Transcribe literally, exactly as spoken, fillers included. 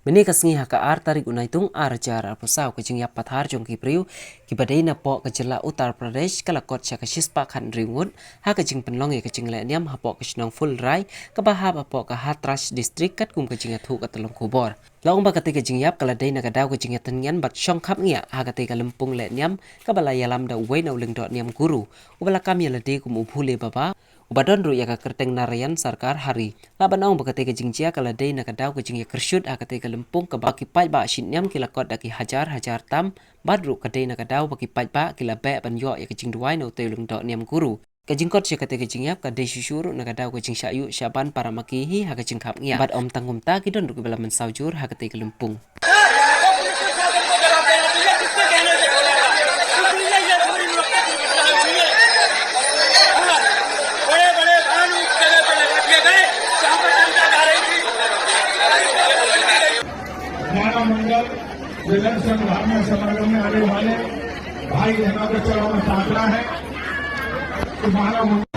Mynne ka sngi ha ka ar tarik u Naitung ar hajar arphew saw, ka jingïap pathar jong ki briew kiba dei napoh ka jylla Uttar Pradesh ka la kot sha ka shispah khathynriew ngut ha ka jingpynlong ïa ka jinglehniam hapoh ka shnong Fulrai kaba hap hapoh ka Hathras District, katkum ka jingïathuh ka tyllong khubor. La ong ba katei ka jingïap ka la dei na ka daw ka jingïatynñian bad shong khapngiah ha katei ka lympung lehniam kaba la ïalam da uwei na u lyngdoh niam guru uba la kam ïa lade kum u Bhule Baba, uba don ruh ïa ka kyrteng Narayan Sarkar Hari. La ban ong ba katei ka jingjia ka la dei na ka daw ka jingïakyrshuh ha katei ka lympung kaba ki paidbah shitniam ki la kot da ki hajar hajar tam, bad ruh ka dei na ka daw ba ki paidbah ki la beh ban ïoh ïa ka jingduwai na utei u lyngdoh niam guru. Ka jingkot sha katei ka jingïap ka dei shuh shuh ruh na ka daw ka jingshah ïuh shah ban para ma ki hi ha ka jingkhapngiah. Bad ym tang kumta, ki don ruh kiba la mynsaw jur ha katei ka lympung. मानव मंडल मिलन संग्राम में समागम में आने वाले भाई बहनों को चढ़ावा ताकना है। तो मानव मंडल